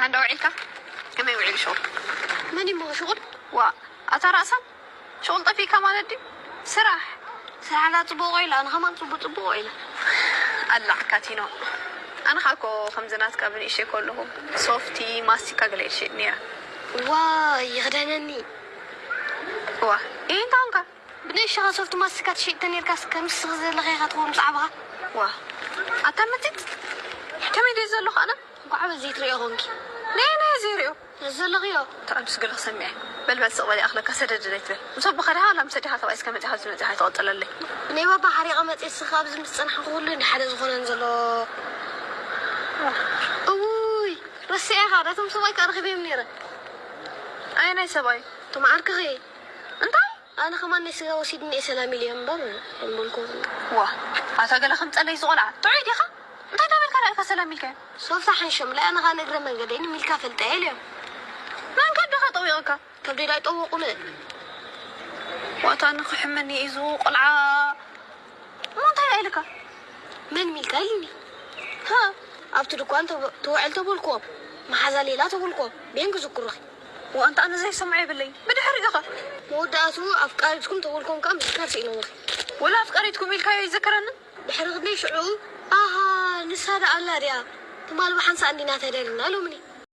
ኣንዳ ውዒልካ ከመይ ውዒሉ ሽቁል? መን ይሞ ሽቁል? ዋ ኣታ ራእሳን ሽቁል ጠፊእካ ማለት ድዩ? ስራሕ ስራሕ ዳ ጽቡቅ ውዒላ፣ ኣነ ከማን ጽቡቅ ጽቡቅ ውዒላ። ኣላ ካቲኖ፣ ኣነ ኻኮ ከምዚ ናትካ ብንእሽተይ ከለኹ ሶፍቲ ማስቲካ ገለ ይሽጥ ነይረ። ዋ ይኽደነኒ። ዋ ይንታንካ ብንእሽኻ ሶፍቲ ማስቲካ ትሽጥ ተኔርካስ ከምስ ዘለኸ ኢኻ ትኸውን ምስ ዓበኻ። ዋ ኣታ መጺት ከመይ ደዩ ዘለኹ ኣነ? እንኳዕ በዚ ትሪኦ ኾንኪ። ነይ ነይ ዘይሪኦ ዘለኽዮ። ተቐዱስ ገለ ክሰምዐ። በልበል ስቕ በሊ ኣኽለካ ሰደድ ደይ ትብል ምስ ኣቦኻ ድኻ ዋላ ምስ ኣዴኻ ተባኢስካ መጺኻ ዝመጺኻ ኣይትቐጽለለይ። ብናይ ባባ ሓሪቐ መጺ እስኻ ኣብዚ ምስ ጸናሕኩ ኩሉ እንዲ ሓደ ዝኾነን ዘሎ። እውይ ረሲዐኻ ነቶም ሰብኣይ ከኣ ረኺበዮም ነይረ። ኣየናይ ሰብኣይ? እቶም ዓርክኺ። እንታይ? ኣነ ከማን ናይ ስጋ ወሲድኒ እየ ሰላም ኢለዮም እምበር ከምበልኩ። ዋ ኣታ ገለ ከም ጸለይ ዝቆልዓ ጥዑይ ዲኻ? እንታይ እንዳበልካ ዳኢካ ሰላም ኢልካዮ? ሶፍታ ሓንሾም ላይ ኣነ ኸኣ ንእግረ መንገደይ ንሚልካ ፈልጠያ ኢለዮም። መን ከ ኣደኻ ጠዊቕካ? ከብደይ ዳይ ጠወቑለ። ዋታ ንኽሕመኒ እዩ እዚ ቆልዓ። እሞ እንታይ ኢልካ? መን ሚልካ ኢልኒ። ሃ ኣብቲ ድኳን ተወ- ትውዕል ተበልክዎም። መሓዛ ሌላ ተበልክዎም። ቤን ክዝክሩኺ። ወኣንታ ኣነ ዘይሰምዖ የብለይ። ብድሕሪኡ ኸ? መወዳእቱ ኣፍቃሪትኩም ተበልክዎም ከኣ ምስካር ስኢኖምኺ። ወላ ኣፍቃሪትኩም ኢልካዮ ይዝክረኒ። ድሕሪ ክንደይ ሽዑ ኣሃ ንሳ ደኣ ኣላ ድያ። ትማል ብሓንሳእ እንዲና ተደሊና ኢሎምኒ።